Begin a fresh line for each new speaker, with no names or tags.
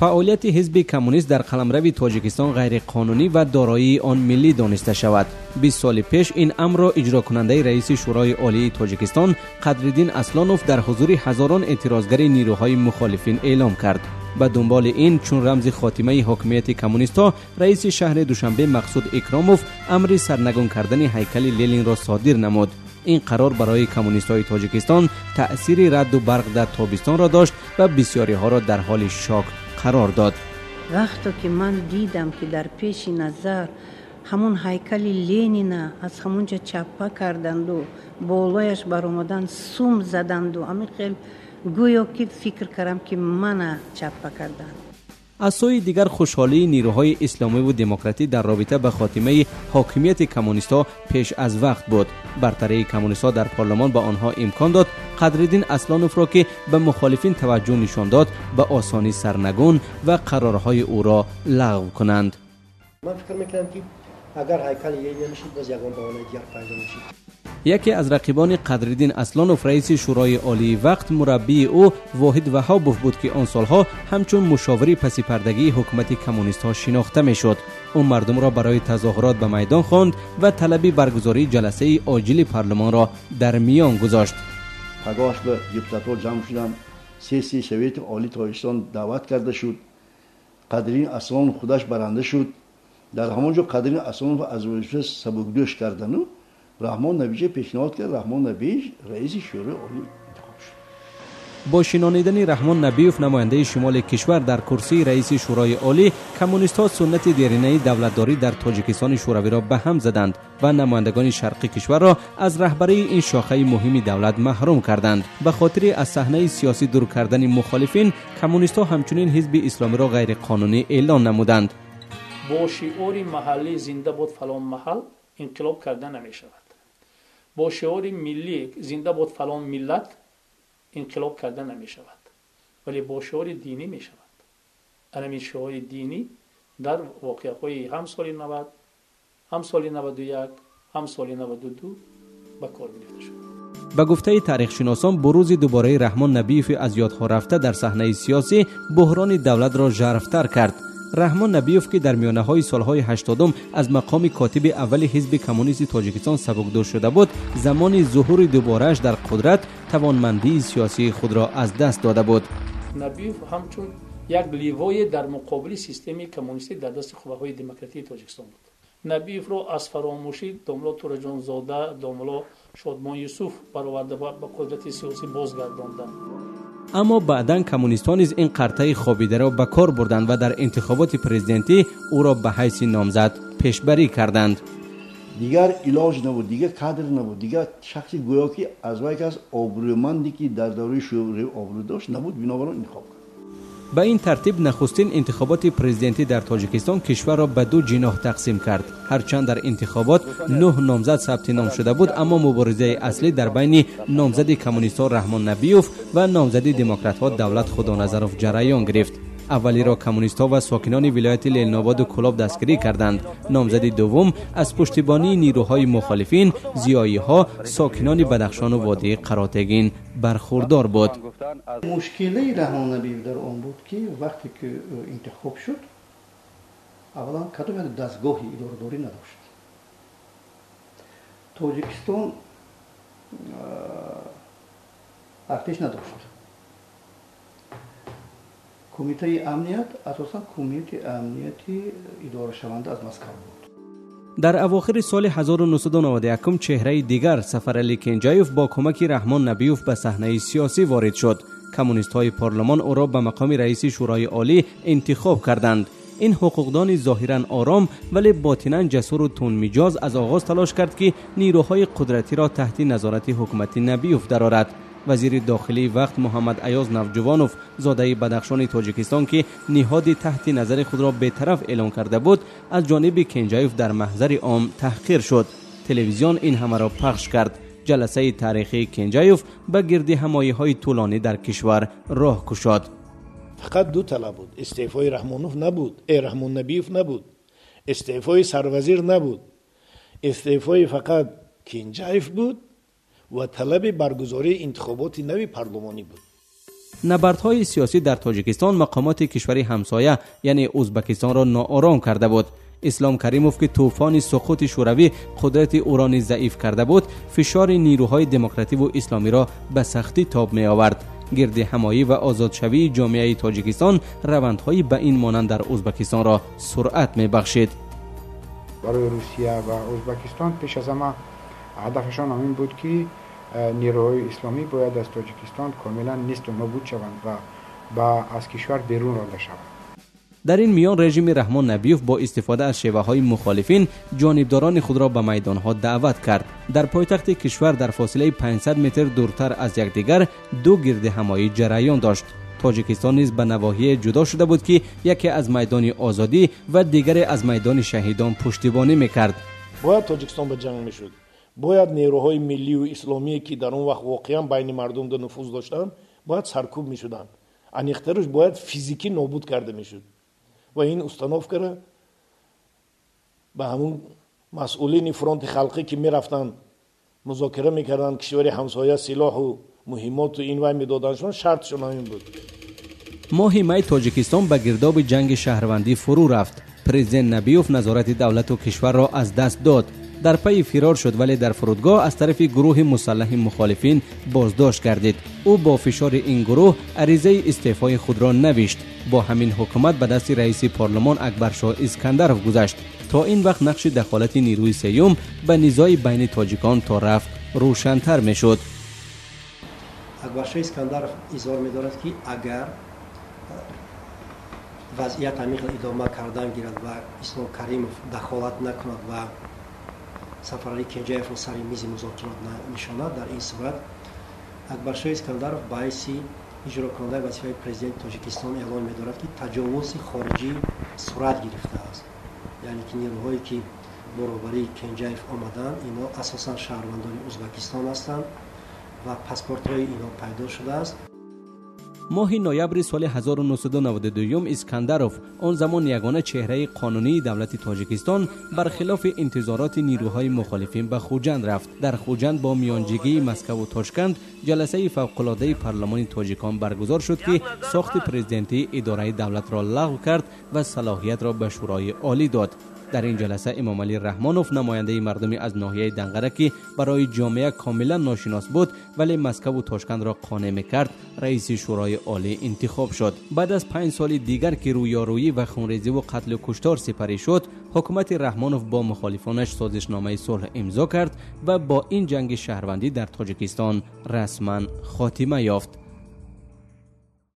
Фаъолияти ҳизби коммунист дар қаламрави Тоҷикистон ғайриқонунӣ ва дороии он миллӣ дониста шавад. 20 соли пеш ин амрро иҷрокунандаи раиси Шӯрои Олии Тоҷикистон Қадриддин Аслонов дар ҳузури ҳазорон эътирозгари нирӯҳои мухолифин эълом кард. Ба дунболи ин, чун рамзи хотимаи ҳокимияти коммунистҳо, раиси шаҳри Душанбе Мақсуд Икромов амри сарнагун кардани ҳайкали Ленинро содир намуд. Ин қарор барои коммунистҳои Тоҷикистон таъсири радду барқ дар тобистонро дошт ва бисёриҳоро дар ҳоли шок қарор дод.
Вақто ки ман дидам, ки дар пеши назар ҳамон ҳайкали Ленина аз ҳамонҷа чаппа карданду, болояш баромадан сум заданду, ҳамин хел гӯё ки фикр кардам, ки мана чаппа карданд.
Аз сӯи дигар, хушҳолии нирӯҳои исломиву демократӣ дар робита ба хотимаи ҳокимияти коммунистҳо пеш аз вақт буд. Бартарии коммунистҳо дар парлумон ба онҳо имкон дод Қадриддин Аслоновро, ки ба мухолифин таваҷҷӯҳ нишон дод, ба осонӣ сарнагун ва қарорҳои ӯро лағв кунанд.
Ман фикр мекунам, ки агар ҳайкали Ленин намешид, боз ягон баҳонаи дигар пайдо мешид.
Яке аз рақибони Қадриддин Аслонов, раиси Шӯрои Олии вақт, мураббии ӯ Воҳид Ваҳобов буд, ки он солҳо ҳамчун мушовири пасипардагии ҳукумати коммунистҳо шинохта мешуд. Ӯ мардумро барои тазоҳурот ба майдон хонд ва талаби баргузории ҷаласаи оҷили парлумонро дар миён гузошт.
Пагоҳаш ба депутатҳо ҷамъ шуданд, сессияи Совети Олии Тоҷикистон даъват карда шуд. Қадриддин Аслонов худаш баранда шуд. Дар ҳамон ҷо Қадриддин Аслонов аз вазифа сабукдӯш кардану Раҳмон Набиҷа пешниҳод кард. Раҳмон Набиевич раиси Шӯрои Олӣ интихоб шуд.
Бо шинонидани Раҳмон Набиев, намояндаи шимоли кишвар, дар курсии раиси Шӯрои Олӣ, коммунистҳо суннати деринаи давлатдорӣ дар Тоҷикистони Шӯравиро ба ҳам заданд ва намояндагони шарқи кишварро аз раҳбарии ин шохаи муҳими давлат маҳрум карданд. Ба хотири аз саҳнаи сиёсӣ дур кардани мухолифин, коммунистҳо ҳамчунин ҳизби исломиро ғайриқонунӣ эълон намуданд.
Бо шиори маҳаллӣ «Зинда бод фалон маҳал» инқилоб карда намешавад. Бо шиори миллӣ «Зинда бод фалон миллат» инқилоб карда намешавад, вале бо шиори динӣ мешавад. Анамин шиори динӣ дар воқеаҳои ҳам соли 90, ҳам соли 91, ҳам соли 92 ба кор гирифта шуд.
Ба гуфтаи таърихшиносон, бурӯзи дубораи Раҳмон Набиеви аз ёдҳо рафта дар саҳнаи сиёсӣ буҳрони давлатро жарфтар кард. Раҳмон Набиев, ки дар миёнаҳои солҳои 80-ум аз мақоми котиби аввали ҳизби коммунисти Тоҷикистон сабукдӯш шуда буд, замони зуҳури дуборааш дар қудрат тавонмандии сиёсии худро аз даст дода буд.
Набиев ҳамчун як ливое дар муқобили системаи коммунистӣ дар дасти қувваҳои демократии Тоҷикистон буд. Набиевро аз фаромӯшӣ домло Тураҷонзода, домло Шодмон Юсуф бароварда, ба қудрати сиёсӣ бозгардонданд.
Аммо баъдан коммунистҳо низ ин қартаи хобидаро ба кор бурданд ва дар интихоботи президентӣ ӯро ба ҳайси номзад пешбарӣ карданд.
Дигар илоҷ набуд, дигар кадр набуд, дигар шахси гӯё ки аз вай кас обрӯманде, ки дар давраи Шӯравӣ обрӯ дошт, набуд. Бинобар он интихоб кард.
Ба ин тартиб, нахустин интихоботи президентӣ дар Тоҷикистон кишварро ба ду ҷиноҳ тақсим кард. Ҳарчанд дар интихобот нӯҳ номзад сабти ном шуда буд, аммо муборизаи аслӣ дар байни номзади коммунистҳо Раҳмон Набиёв ва номзади демократҳо Давлат Худоназаров ҷараён гирифт. Аввалиро коммунистҳо ва сокинони вилояти Ленинободу Кӯлоб дастгирӣ карданд. Номзади дуввум аз пуштибонии нирӯҳои мухолифин, зиёиҳо, сокинони Бадахшону водии Қаротегин бархурдор буд.
Мушкилаи Раҳмон Набиев дар он буд, ки вақте ки интихоб шуд, аввалан кадом як дастгоҳи идорадорӣ надошт. Тоҷикистон артиш надошт. Кумитаи амният асосан кумитаи амнияти идорашаванда аз Москав буд.
Дар авохири соли 1991 чеҳраи дигар, Сафаралӣ Кенҷаев, бо кӯмаки Раҳмон Набиёв ба саҳнаи сиёсӣ ворид шуд. Коммунистҳои парлумон ӯро ба мақоми раиси Шӯрои Олӣ интихоб карданд. Ин ҳуқуқдони зоҳиран ором, вале ботинан ҷасуру тунмиҷоз аз оғоз талош кард, ки нирӯҳои қудратиро таҳти назорати ҳукумати Набиёв дарорад. Вазири дохилии вақт Муҳаммад Аёз Навҷувонов, зодаи Бадахшони Тоҷикистон, ки ниҳоди таҳти назари худро бетараф эълон карда буд, аз ҷониби Кенҷаев дар маҳзари ом таҳқир шуд. Телевизион ин ҳамаро пахш кард. Ҷаласаи таърихии Кенҷаев ба гирди ҳамоиҳои тӯлонӣ дар кишвар роҳ кушод.
Фақат ду талаб буд. Истеъфои Раҳмонов набуд, Раҳмон Набиев набуд, истеъфои сарвазир набуд, истеъфои фақат Кенҷаев буд ва талаби баргузории интихоботи нави парлумонӣ буд.
Набардҳои сиёсӣ дар Тоҷикистон мақомоти кишвари ҳамсоя, яъне Ӯзбекистонро ноором карда буд. Ислом Каримов, ки тӯфони суқути Шӯравӣ қудрати ӯро низ заиф карда буд, фишори нирӯҳои демокративу исломиро ба сахтӣ тоб меовард. Гирди ҳамоӣ ва озодшавии ҷомеаи Тоҷикистон равандҳои ба ин монанд дар Ӯзбекистонро суръат мебахшид.
Барои Русия ва Ӯзбекистон пеш аз ҳама ҳадафашон ҳамин буд, ки нерӯҳои исломӣ бояд аз Тоҷикистон комилан несту нобуд шаванд ва аз кишвар берун ронда шаванд.
Дар ин миён режими Раҳмон Набиев бо истифода аз шеваҳои мухолифин ҷонибдорони худро ба майдонҳо даъват кард. Дар пойтахти кишвар дар фосилаи 500 метр дуртар аз якдигар ду гирдиҳамоӣ ҷараён дошт. Тоҷикистон низ ба навоҳие ҷудо шуда буд, ки яке аз майдони Озодӣ ва дигаре аз майдони Шаҳидон пуштибонӣ мекард.
Бояд Тоҷикистон ба ҷанг мешуд. Бояд нерӯҳои миллию исломие, ки дар он вақт воқеан байни мардум нуфуз доштанд, бояд саркӯб мешуданд. Аниқтараш, бояд физикӣ нобуд карда мешуд. Ва ин установкаро ба ҳамун масъулини фронти халқӣ, ки мерафтанд, музокира мекарданд, кишвари ҳамсоя силоҳу муҳиммоту ин вай медоданшон, шартшон ҳамин буд.
Моҳи май Тоҷикистон ба гирдоби ҷанги шаҳрвандӣ фурӯ рафт. Президент Набиёв назорати давлату кишварро аз даст дод, дар пайи фирор шуд, вале дар фурудгоҳ аз тарафи гурӯҳи мусаллаҳи мухолифин боздошт гардид. Ӯ бо фишори ин гурӯҳ аризаи истеъфои худро навишт. Бо ҳамин ҳукумат ба дасти раиси парлумон Акбаршоҳ Искандаров гузашт. То ин вақт нақши дахолати нирӯи сеюм ба низои байни тоҷикон то рафт рӯшантар мешуд.
Акбаршоҳ Искандаров изҳор медорад, ки агар вазъият ҳамин хел идома кардан гирад ва Ислом Каримов дахолат накунад ва Сафаралӣ Кенҷаевро сари мизи музокирот нишонад, дар ин сурат Акбаршоҳ Искандаров ба ҳайси иҷрокунандаи вазифаи президенти Тоҷикистон эълон медорад, ки таҷовузи хориҷӣ сурат гирифтааст, яъне ки нерӯҳое, ки бо роҳбарии Кенҷаев омаданд, инҳо асосан шаҳрвандони Ӯзбекистон ҳастанд ва паспортҳои инҳо пайдо шудааст.
Моҳи ноябри соли 1992 Искандаров, он замон ягона чеҳраи қонунии давлати Тоҷикистон, бархилофи интизороти нирӯҳои мухолифин ба Хуҷанд рафт. Дар Хуҷанд бо миёнҷигии Москаву Тошканд ҷаласаи фавқулодаи парлумони тоҷикон баргузор шуд, ки сохти президентии идораи давлатро лағв кард ва салоҳиятро ба Шӯрои Олӣ дод. Дар ин ҷаласа Эмомалӣ Раҳмонов, намояндаи мардуми аз ноҳияи Данғара, ки барои ҷомеа комилан ношинос буд, вале Москаву Тошкандро қонеъ мекард, раиси Шӯрои Олӣ интихоб шуд. Баъд аз 5 соли дигар, ки рӯёрӯӣ ва хунрезиву қатлу куштор сипарӣ шуд, ҳукумати Раҳмонов бо мухолифонаш созишномаи сулҳ имзо кард ва бо ин ҷанги шаҳрвандӣ дар Тоҷикистон расман хотима ёфт.